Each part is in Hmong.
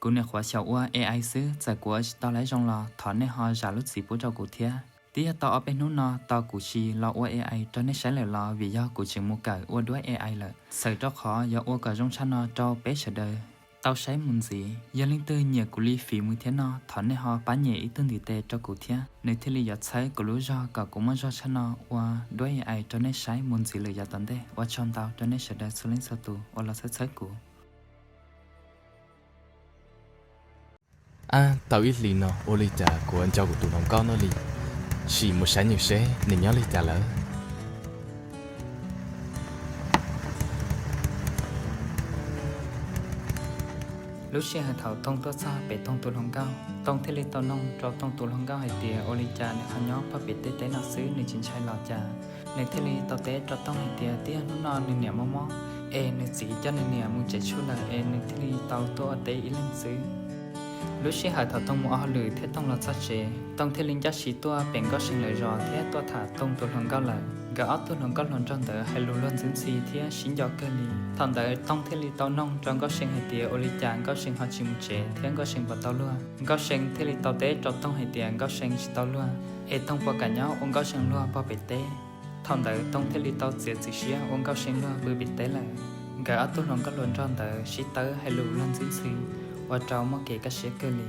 Kuv nyuam qhuav xyaum ua A I xwb, txawm kuv ua tsis tau laiv zoo los thov nej ho zam lub txim pub rau kuv thiab. Twb yog tau ob peb hnub no tau kuv tsis los ua A I rau nej saib lawm los vim yog kuv tseem mus kawm ua duab A I lawm, xav rau qhov yuav ua kom zoo tshaj no rau peb sawv daws tau saib mus ntxiv. Yog leej twg nyiam kuv li fim mus thiab no thov nej ho pab nyem ib tug ntiv tes rau kuv thiab, nws thiaj li yuav txhawb kuv lub zog kom kuv muaj zog tshaj no ua duab A I rau nej saib mus ntxiv lawm yav tom ntej. Ua tsaug ntau rau nej sawv daws txhua leej txhua tus uas los txhawb txhawb kuv. Ab, tau ib hlis no ua li cas kuv nco kuv tus hluas nkauj no li, sim mus saib nws seb nws nyob li cas lawm. Lub sij hawm thaum Tooj tuaj txog pem Tooj tus hluas nkauj, Tooj thiaj li tau noog rau Tooj tus hluas nkauj hais tias ua li cas nws ho nyob pog pem teb teb no xwb, nws tsis ntshai los cas. Nws thiaj li tau teb rau Tooj hais tias twb yog hnub no nws niam mob mob es nws txiv coj nws niam mus tsev tshuaj lawm es nws thiaj li tau tuaj ua teb ib leeg xwb. Lub sij hawm thaum Tooj mus ua hauj lwm thiab Tooj los txog tsev, Tooj thiaj li ncaj siv tuaj pem Nkauj See lawv zos thiab tuaj tham Tooj tus hluas nkauj lawm. Nkawd ob tug hluas nkauj hluas nraug ntawd hais lus luag ntxwb ntxhi thiab sib nco kawg li. Thaum ntawd Tooj thiaj li tau noog rau Nkauj See hais tias ua li cas Nkauj See ho tsis mus tsev thiab Nkauj See puas tau luag. Nkauj See thiaj li tau teb rau Tooj hais tias Nkauj See tsis tau luag, es Tooj puas kam nyob ua Nkauj See luag pog pem teb. Thaum ntawd Tooj thiaj li tau txiav txim siab ua Nkauj See luag pw pem teb lawm. Nkawd ob tug hluas nkauj hluas nraug ntawd sib tawb hais lus luag ntxwb ntxhi, ua rau muaj kev kaj siab kawg li.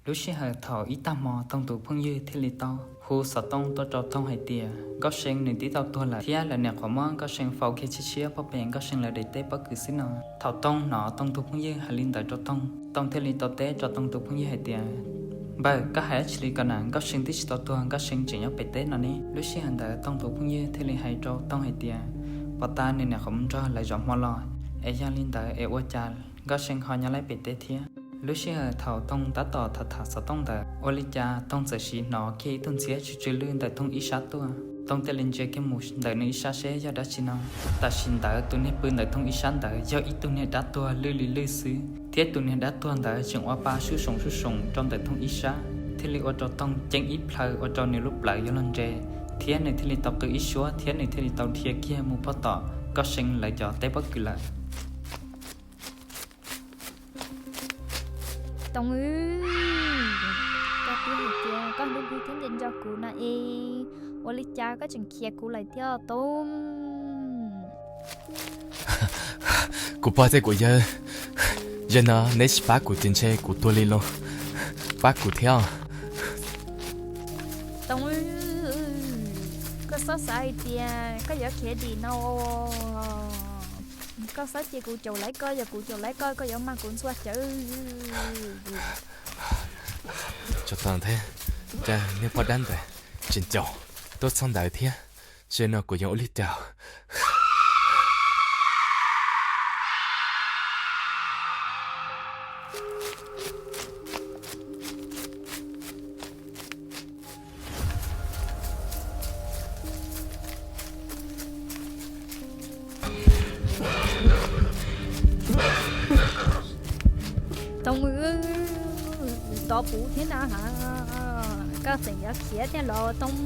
Lub sij hawm thaum ib tag hmo Tooj tus phooj ywg thiaj li tau hu xov tooj tuaj rau Tooj hais tias Nkauj See nws twb tau tuag lawm thiab lawv nyuam qhuav muab Nkauj See faus kiag tshiab tshiab pog pem Nkauj See lawv daim teb pob kws xwb no. Thaum Tooj hnov Tooj tus phooj ywg hais li ntawd rau Tooj, Tooj thiaj li tau teb rau Tooj tus phooj ywg hais tias, npawg, koj hais dab tsi li ko na, Nkauj See twb tsis tau tuag, Nkauj See tseem nyob pem teb no ne. Lub sij hawm ntawd Tooj tus phooj ywg thiaj li hais rau Tooj hais tias, puas tas nws nyuam qhuav mus nrog lawv zov hmo los, es yog li ntawd es ua cas Nkauj See ho nyob laib pem teb thiab. Lub sij hawm thaum Tooj tab tom tham tham xov tooj ntawd, ua li cas Tooj txawm sim hnov kiag ib tug ntxhiab tsw tsw lwj ntawm Tooj ib sab tuaj. Tooj thiaj li ntsia kiag mus ntawm nws ib sab seb yog dab tsi no. Tam sim ntawd tus niag pw ntawm Tooj ib sab ntawd yog ib tug niag dab tuag lwj li lwj xwb, thiab tus niag dab tuag ntawd tseem ua pa sub soom sub soom rau ntawm Tooj ib sab, thiaj li ua rau Tooj ceeb ib plhaw ua rau nws lub plawv yuav luag nres, thiab nws thiaj li tau qw ib suab thiab nws thiaj li tau dhia kiag mus pog tom Nkauj See lawv cov teb pob kws lawm. Tooj, koj twb hais tias koj hlub kuv thiab nco nco kuv no es, ua li cas koj tseem khiav kuv lawm thiab Tooj? Kuv pog thiab kuv yawg, yog no neb tsis pab kuv ces ntshe kuv tuag li los, pab kuv thiab. Tooj, koj txhob xav hais tias koj yuav khiav dim no, koj txhob cia kuv caum laiv koj, yog kuv caum laiv koj, koj yuav mag kuv ntxhua cawv. Tso tag thiab, cas niag poj dab ntawd tseem caum tuaj txog ntawd thiab, ces no kuv yuav ua li cas? Tooj, tos puv thiab na, koj tseem yuav khiav thiab los Tooj?